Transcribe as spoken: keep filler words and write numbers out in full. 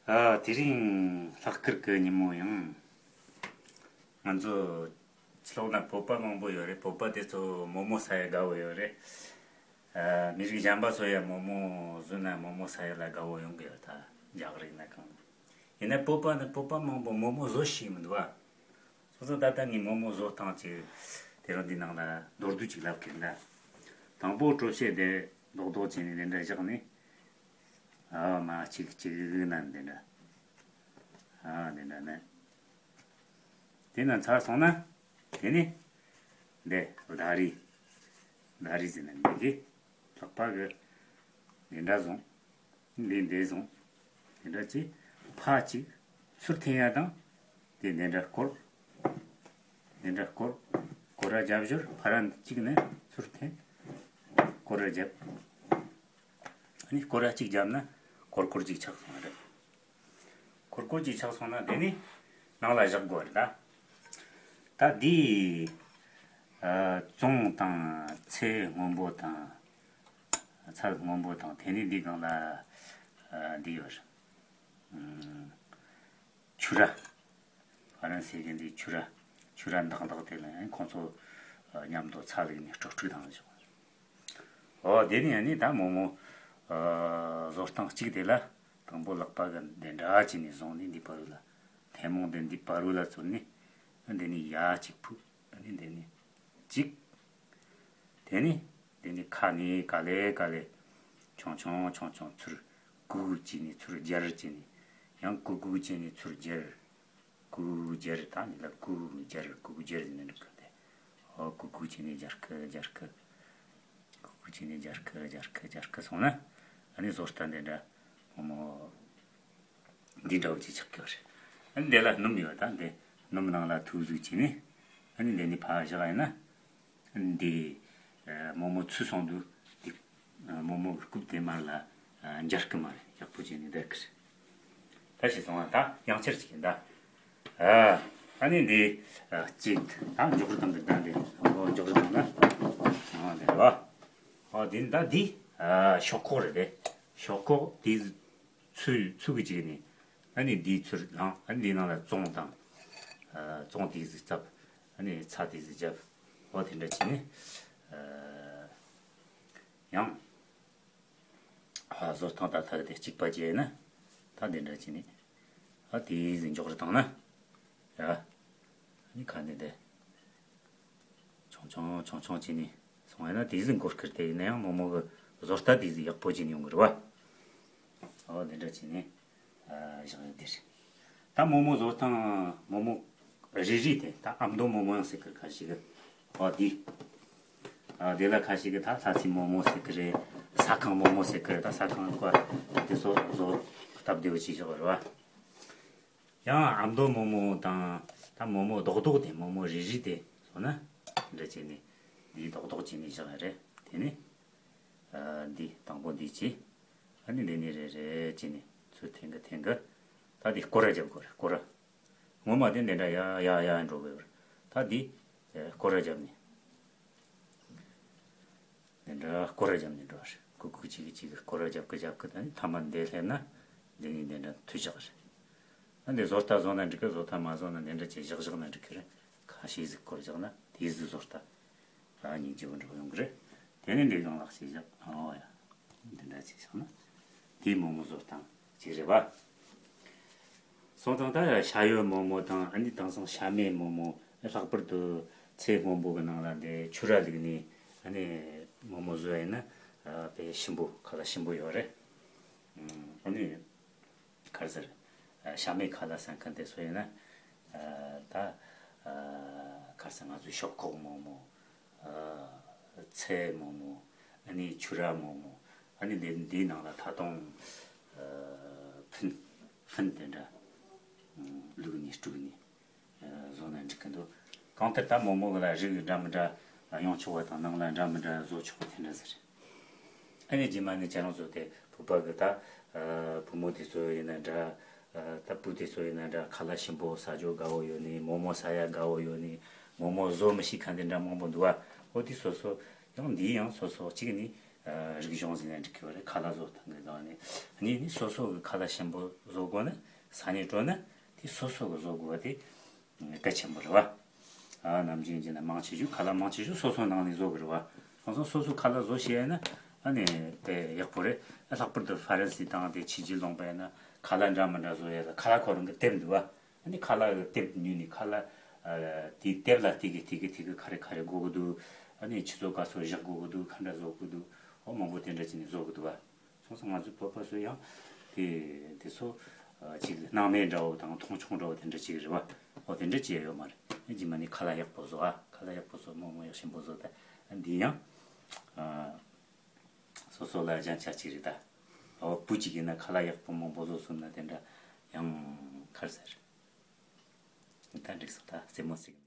ཨ། དེ་རིང་ལྷག་དཀར་གྱི་ཉིན་མོ་ཡང་། ང་ཚོ་ཕྱི་ལོགས་ན་བོད་པ་མང་པོ་ཡོད་རེད། བོད་པ་དེ་ཚོ་མོག་མོག་ཟ་ཡ་དགའ་བོ་ཡོད་རེད། ཨ། མི་རིགས་གཞན་པ་ཚོ་ཡང་མོག་མོག་བཟོས་ན་མོག་མོག་ཟ་ཡ་ལ་དགའ་བོ་ཡོང་གི་ཡོད། ད་རྒྱ་གར་ཡིན་ན་གང་། ཡིན་ན་བོད་པ་ནི་བོད་པ་མང་པོ་མོག་མོག་བཟོ་ཤེས་མི་འདུག་བ། སོང་ཙང་ད་ལྟ་ངས་མོག་མོག་བཟོ་སྟངས་ཅིག་དེ་རིང་འདི་ནང་ལ་མདོར་བསྡུས་ཅིག་ལབ་གི་ཡིན་ད། དང་པོ་གྲོ་ཤད་དེ་རྡོག་རྡོག་བྱས་ནས་དེ་འདྲ་བཞག་ནས། ཨ། མ་གཅིག་གཅིག་ན་འདི་འདྲ། ཨ། འདི་འདྲ་ནས། དེ་ན་ཚར་སོང་ན། དེ་ནས་འདི་ཟླ་རིས། ཟླ་རིས་ཟེར་ན་འདི་གི་ལག་པ་གི་འདི་འདྲ་བཟུང་། འདི་འདི་བཟུང་། དེ་འདྲ་ཅིག་ཕར་ཅིག་ཚུར་འཐེན་ཡ་དང་། དེ་འདི་འདྲ་སྐོར། འདི་འདྲ་སྐོར། སྐོར་ར་རྒྱབ་ཞོར་ཕར་ར་གཅིག་ནས་ཚུར་འཐེན། སྐོར་ར་རྒྱབ། ཨ་ནི་སྐོར་ར་གཅིག་བརྒྱབ་ན་སྐོར་སྐོར་གཅིག་ཆགས་སོང་བ་རེད། སྐོར་སྐོར་གཅིག་ཆགས་སོང་ན་དེ་ནི་ནང་ལ་བཞག་དགོས་རེད་ད། ད་འདི། ཨ། བཙོང་དང་ཚལ་སྔོན་པོ་དང་། ཚལ་སྔོན་པོ་དང་དེ་ནི་འདི་སྒང་ལ། ཨ། འདི་ཡོད་རེད། ཨ། ཆུ་ར། ཧྥ་རན་སི་གི་འདི་ཆུ་ར། ཆུ་ར་འདག་འདག་དེ་ལ་ཡང་ཁོང་ཚོ་མཉམ་དུ་ཚ་ལུག་ནས་དཀྲུག་དཀྲུག་བཏང་བྱུང་། ཨོ། དེ་ནས་ཡང་ནི་ད་མོག་མོག་བཟོ་སྟངས་གཅིག་དེ་ལ། དང་པོ་ལག་པ་གི་འདི་འདྲ་བྱས་ནས་བཟུང་ནས་འདི་བར་ལ། ཐལ་མོ་འདི་འདི་བར་ལ་བཙུགས་ནས། འདི་ནས་ཡ་གཅིག་ཕུད། འདི་ནས་གཅིག་དེ་ནས་དེ་ནས་ཁ་ནས་ག་ལེ་ག་ལེ། ཆུང་ཆུང་ཆུང་ཆུང་ཚུར་གུག་བྱས་ནས་ཚུར་སྦྱར་བྱས་ནས། ཡང་གུག་གུག་བྱས་ནས་ཚུར་སྦྱར། གུག་སྦྱར། ད་ནི་ལ་གུག་སྦྱར། གུག་སྦྱར་ཟེར་ནས་འགྲིག་གི་རེད། ཨོ། གུག་གུག་བྱས་ནས་སྦྱར་གི་སྦྱར་གི། གུག་གུག་བྱས་ནས་སྦྱར་གི་སྦྱར་གི་སྦྱར་གི་སོང་ན། ཨ་ནི་བཟོ་ལྟ་འདི་འདྲ་མོག་མོག་འདི་འདྲ་བོ་ཅིག་ཆགས་ཀྱི་རེད། ཨ་ནི་འདི་ལ་སྣུམ་ཡོད། ད་འདི་སྣུམ་ནང་ལ་ཐུག་ཟུག་བྱས་ནས། ཨ་ནི་འདི་ནི་ཕར་བཞག་ཡིན་ན། འདི་མོག་མོག་ཚུད་སོང་དུས་འདི་མོག་མོག་གི་རྐུབ་དེ་མར་ལ་འབྱར་གི་མ་རེད། ཡག་པོ་བྱས་ནས་བསྡད་གི་རེད། ད་ཤེས་སོང་ང་། ད་ཡང་ཆེར་ཅིག་ཡིན་ད། ཨ་ནི་འདི་གཅིག་ད་མགྱོགས་རུ་བཏང་གི། ད་འདི་མགྱོགས་རུ་བཏང་ན། ཨ། འདི་རེད་བ། ཨ། འདི་ད་འདི་ཤོག་ཁོག་རེད་དེ། ཤོག་ཁོག་དེ་ཚུད་ཚུད་གི་བཅུག་ནས། ཨ་ནི་འདི་ཚུར་ལངས། ཨ་ནི་འདི་ནང་ལ་བཙོང་དང་། ཨ། བཙོང་དེ་ཟིག་བཙབ། ཨ་ནི་ཚ་དེ་ཟིག་བརྒྱབ། འོ། དེ་འདྲ་བྱས་ནས། ཨ། ཡང་། ཨ། བཟོ་སྟངས་ད་ཐག་དེ་གཅིག་པ་བྱས་ན། ད་དེ་འདྲ་བྱས་ནས། ཨ། དེ་ཟིག་མགྱོགས་རུ་བཏང་ན། ཡ། ཨ་ནི་ཁ་ནས་དེ། ཆུང་ཆུང་ཆུང་ཆུང་བྱས་ནས་སོང་ཡ་ན། དེ་ཟིག་མགོ་སྐོར་དེ་ཡིན་ན་ཡང་མོག་མོག་གི་བཟོ་ལྟ་དེ་ཟིག་ཡག་པོ་བྱས་ནས་ཡོང་གི་རེད་བ། ཨོ། འདི་འདྲ་བྱས་ནས། ཨ། བཞག་ཡོད་དེ་རེད། ད་མོག་མོག་བཟོ་སྟངས། མོག་མོག་རིལ་རིལ་དེ་ད་ཨ་མདོ་མོག་མོག་ཡང་ཟེར་གི་རེད། ཁ་ཤས་ཀྱིས། ཨོ། དེ། ཨ། དེ་ལ་ཁ་ཤས་ཀྱིས་ད་ལྷ་སའི་མོག་མོག་ཟེར་གི་རེད། ཟ་ཁང་མོག་མོག་ཟེར་གི་རེད། ད་ཟ་ཁང་ཀ་དེ་ཚོ་བཟོ་སྟབས་བདེ་བོ་བྱས་བཞག་རེད་བ། ཡང་ཨ་མདོ་མོག་མོག་དང་། ད་མོག་མོག་རྡོག་རྡོག་དེ། མོག་མོག་རིལ་རིལ་དེ་བཟོ་ན། འདྲ་བྱས་ནས་འདི་རྡོག་རྡོག་བྱས་ནས་བཞག་ཡ་རེད། དེ་ནས། ཨ། འདི་དང་པོ་འདི་བྱས། ཨ་ནི་འདི་ནས་རེ་རེ་བྱས་ནས་ཚུར་འཐེན་གི་འཐེན་གི། ད་འདི་སྐོར་ར་རྒྱབ་དགོས་རེད། སྐོར་ར། ངོ་མ་དེ་འདི་འདྲ་ཡ་ཡ་ཡ་འགྲོ་དགོས་རེད། ད་འདི་སྐོར་ར་རྒྱབ་ནས། འདི་འདྲ་སྐོར་ར་རྒྱབ་ནས་འགྲོ་བ་རེད། གུག་གུག་གཅིག་གིས་གཅིག་གིས་སྐོར་ར་རྒྱབ་གི་རྒྱབ་གི། ད་ནི་མཐའ་མ་འདི་སླེབས་ན་འདི་ནས་འདི་འདྲ་མཐུད་བཞག་རེད། ཨ། འདི་བཟོ་ལྟ་བཟོ་ན་འགྲིག་གི། བཟོ་ལྟ་མ་བཟོ་ན་འདི་འདྲ་བྱས་བཞག་བཞག་ན་འགྲིག་གི་རེད། ཁ་ཤས་ཟིག་སྐོར་བཞག་ན་དེ་ཟིག་བཟོ་ལྟ། ཨ། སྙིང་རྗེ་བོ་འདྲ་བོ་ཡོང་གི་རེད། དེ་ནས་འདི་སྒང་ལ་བྱས་བཞག། ཨོ་ཡ། འདི་འདྲ་བྱས་བཞག་ན་དེ་མོག་མོག་བཟོ་སྟངས་གཅིག་རེད་བ། སོང་ཙང་ད་ཤ་ཡོད་མོག་མོག་དང་། ཨ་ནི་དེང་སང་ཤ་མེད་མོག་མོག། ལྷག་པར་དུ་ཚལ་སྔོན་པོ་གི་ནང་ལ་འདི་ཆུ་ར་བླུགས་ནས། ཨ་ནི་མོག་མོག་བཟོས་ཡིན་ན། ཨ། དཔེ་ཞིམ་པོ། ཁ་ལ་ཞིམ་པོ་ཡོད་རེད། ཨ་ནི་ག་རེ་ཟེར། ཨ། ཤ་མེད་ཁ་ལ་ཟ་མཁན་དེ་ཚོ་ཡིན་ན། ཨ། ད། ཨ། ག་རེ་ཟེར། ང་ཚོའི་ཤོག་ཁོག་མོག་མོག། ཨ། ཚལ་མོག་མོག། ཨ་ནི་ཆུ་ར་མོག་མོག། ཨ་ནི་འདི་འདིའི་ནང་ལ་ད་དུང་། ཨ། ཕུན། ཕུན་དེ་འདྲ་བླུགས་ནས་དཀྲུགས་ནས། ཨ། བཟོ་ན་འགྲིག་གི་འདུག། གང་ལྟར་ད་མོག་མོག་གི་ལ་རིགས་འདྲ་མི་འདྲ་ཡོང་ཆོག་པ་དང་། ནང་ལ་འདྲ་མི་འདྲ་བཟོ་ཆོག་པ་དེ་འདྲ་ཟེར། ཨ་ནི་རྗེས་མ་ནི་ཁྱེད་རང་ཚོ་དེ་བོད་པ་གི་ད། ཨ། བུ་མོ་དེ་ཚོ་ཡིན་ན་འདྲ། ཨ། ད་བུ་དེ་ཚོ་ཡིན་ན་འདྲ། ཁ་ལག་ཞིམ་པོ་ཟ་རྒྱུ་དགའ་བོ་ཡོད་ནི། མོག་མོག་ཟ་ཡ་དགའ་བོ་ཡོད་ནི། མོག་མོག་བཟོ་མི་ཤེས་མཁན་དེ་འདྲ་མང་པོ་འདུག་བ། འོ། དེ་སོ་སོ་ཡང་། འདི་ཡང་སོ་སོ་གཅིག་ནི། རིག་གཞུང་ཟེར་ན་འགྲིག་གི་བ་རེད། ཁ་ལག་བཟོ་སྟངས་གི་སྒང་ནས། གཉིས་ནི་སོ་སོ་གི་ཁ་ལག་ཞིམ་པོ་བཟོ་དགོས་ན། ས་གནས་འགྲོ་ན་དེ་སོ་སོ་གི་བཟོ་དགོས་པ་དེ་གལ་ཆེན་པོ་རེད་བ། ཨ་ནམ་རྒྱུན་གྱི་ན་མང་ཆེ་ཤོས་ཁ་ལག་མང་ཆེ་ཤོས་སོ་སོ་ནང་ནས་བཟོ་དགོས་རེད་བ། སོང་ཙང་སོ་སོ་ཁ་ལག་བཟོ་ཤེས་ཡ་ན་ཨ་ནི་དཔེ་ཡག་པོ་རེད། ལྷག་པར་དུ་ཧྥ་རན་སི་དང་དེ་ཕྱི་རྒྱལ་ལུང་པ་ཡིན་ན་ཁ་ལག་འདྲ་མི་འདྲ་བཟོ་ཡ་ལ་ཁ་ལག་ཁོ་རང་གི་དེབ་འདུག་བ། ཨ་ནི་ཁ་ལག་གི་དེབ་ཉོས་ནས་ཁ་ལག་ཨ་དེའི་དེབ་ལ་དེ་གི་དེ་གི་དེ་གི་ག་རེ་ག་རེ་དགོས་ཀྱི་འདུག་ཨ་ནི་ཆུ་ཚོད་ག་ཚོད་བཞག་དགོས་ཀྱི་འདུག་ག་འདྲ་བཟོ་དགོས་འདུག་འོ་མང་པོ་དེ་འདྲ་བྱས་ནས་བཟོ་གི་འདུག་བ། སོང་ཙང་ང་ཚོའི་བོད་པ་ཚོ་ཡང་དེ་དེ་ཚོ་ཨ་ཅིག་སྣང་མེད་འདྲ་བོ་དང་མཐོང་ཆུང་འདྲ་བོ་དེ་འདྲ་ཅིག་རེད་བ། འོ་དེ་འདྲ་བྱས་ཡོད་མ་རེད། རྗེས་མ་ནས་ཁ་ལག་ཡག་པོ་བཟོ། ཨ་ཁ་ལག་ཡག་པོ་བཟོ། མོག་མོག་ཡག་ཞིམ་པོ་བཟོ། ད་འདི་ཡང་ཨ་སོ་སོ་ལ་སྦྱང་བྱ་ཅིག་རེད། ད་འོ་བུ་གཅིག་ཡིན་ན་ཁ་ལག་ཡག་པོ་མང་པོ་བཟོ་སོང་ན་དེ་འདྲ་ཡང་ཁར་ཟེར། ད་འགྲིག་སོང་། ད་རྩེད་མོ་རྩེ་གི།